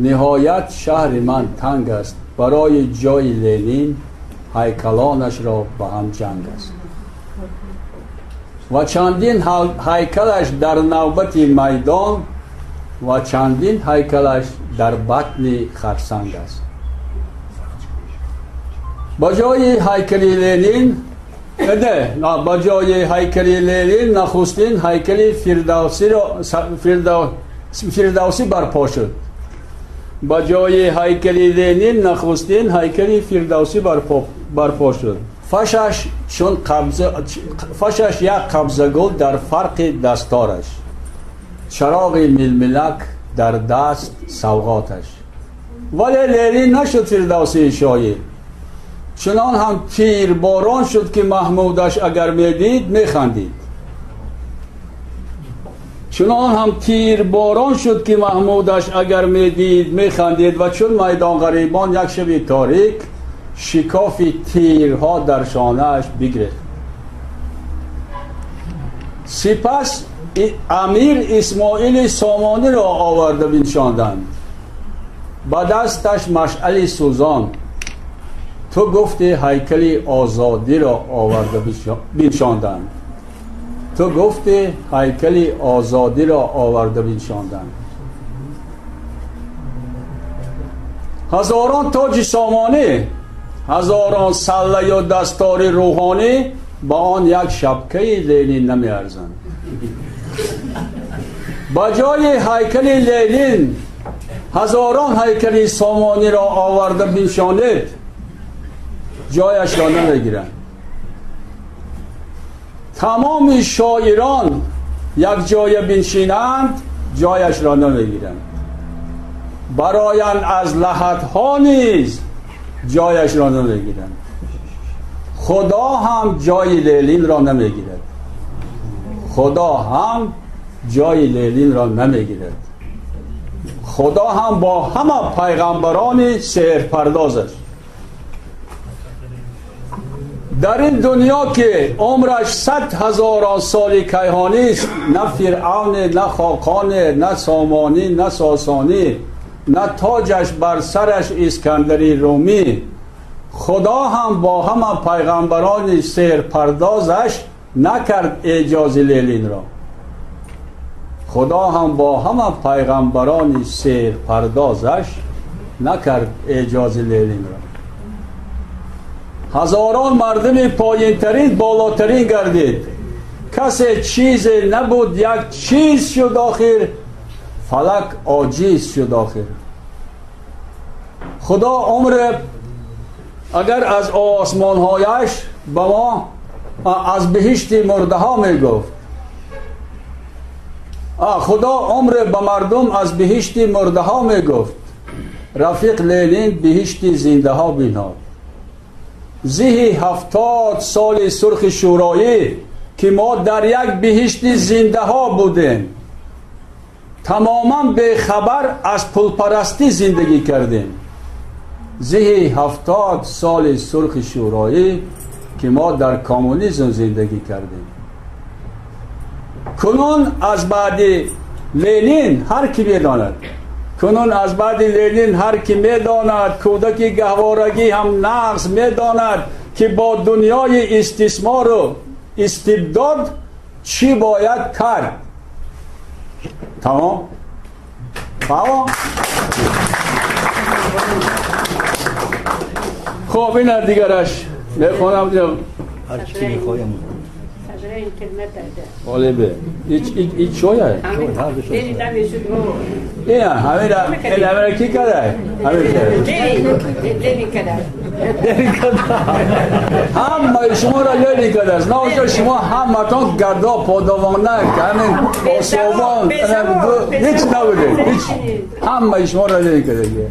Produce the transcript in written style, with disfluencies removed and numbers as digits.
Ниҳоят шаҳри ман танг аст, барои ҷои Ленин ҳайкалонашро ба ҳам ҷанг аст. Ва чандин ҳайкалаш дар навбати майдон ва чандин ҳайкалаш дар батни харсанг аст. Ба ҷои ҳайкали Ленин ба ҷои ҳайкали Ленин нахустин ҳайкали Фирдавсӣ барпо шуд. Ба ҷои ҳайкали Ленин нахустин ҳайкали Фирдавсӣ барпо шуд. Фашаш чун қабза, фашаш як қабзагул дар фарқи дастораш, чароғи милмилак дар даст савғоташ. Вале Ленин нашуд Фирдавсии шоир. Чунон ҳам тирборон шуд, ки Маҳмудаш агар медид механдид. Чунон ҳам тирборон шуд, ки Маҳмудаш агар медид механдид. Ва чун майдонғарибон як шаби торик шикофи тирҳо дар шонааш бигирифт. Сипас Амир Исмоили Сомониро оварда биншонданд. Ба дасташ машъали сӯзон. Ту гуфти ҳайкали озодиро оварда биншонданд. Ту гуфти ҳайкали озодиро оварда биншонданд. Ҳазорон тоҷи сомонӣ, ҳазорон саллаю дастори рӯҳонӣ ба он як шабкаи Ленин намеарзанд. Ба ҷои ҳайкали Ленин ҳазорон ҳайкали сомониро оварда биншонед, ҷояшро намегиранд. Тамоми шоирон як ҷоя биншинанд, ҷояшро намегиранд. Бароянд аз лаҳатҳо низ ҷояшро намегиранд. Худо ҳам ҷои Ленинро намегирад. Худо ҳам ҷои Ленинро намегирад. Худо ҳам бо ҳама пайғамбарони сеҳрпардоз аст. Дар ин дунё ки умраш 100 ҳазорон соли кайҳонист, на Фиръавне, на Хоқоне, на Сомонӣ, на Сосонӣ, на тоҷаш бар сараш Искандари Румӣ, Худо ҳам бо ҳама пайғамбарони сеҳрпардозаш накард эъҷози Ленинро. Худо ҳам бо ҳама пайғамбарони сеҳрпардозаш накард эъҷози Ленинро. Ҳазорон мардуми поинтарин болотарин гардид. Касе чизе набуд, як чиз шуд охир, фалак оҷиз шуд охир. Худо умр агар аз осмонҳояш ба мо аз биҳишти мурдаҳо мегуфт. Худо умр ба мардум аз биҳишти мурдаҳо мегуфт. Рафиқ Ленин биҳишти зиндаҳо бинҳод. Зиҳи 70 соли сурхи шӯроӣ ки мо дар як биҳишти зиндаҳо будем, тамоман бехабар аз пулпарастӣ зиндагӣ кардем. Зиҳи 70 соли сурхи шӯроӣ ки мо дар коммунизм зиндагӣ кардем. Кунун аз баъди Ленин ҳар ки медонад, кунун аз баъди Ленин ҳар ки медонад, кӯдаки гаҳворагӣ ҳам нағз медонад, ки бо дунёи истисмору истибдод чӣ бояд кард. Тамом? Тамом? Хоб, ина дигараш мехонам. Ҳар чӣ мехоҳем. Олебе. Ич чоя? Ина, ҳамина, ин ҳамина ки кадай? Ҳамин Ленин кадай. Ленин кадай. Ҳамаи шуморо Ленин кадааст. На шумо ҳаматон гадо, подавонак, ҳамин особон, ҳеч набудед. Ҳеч. Ҳамаи шуморо Ленин кадаги.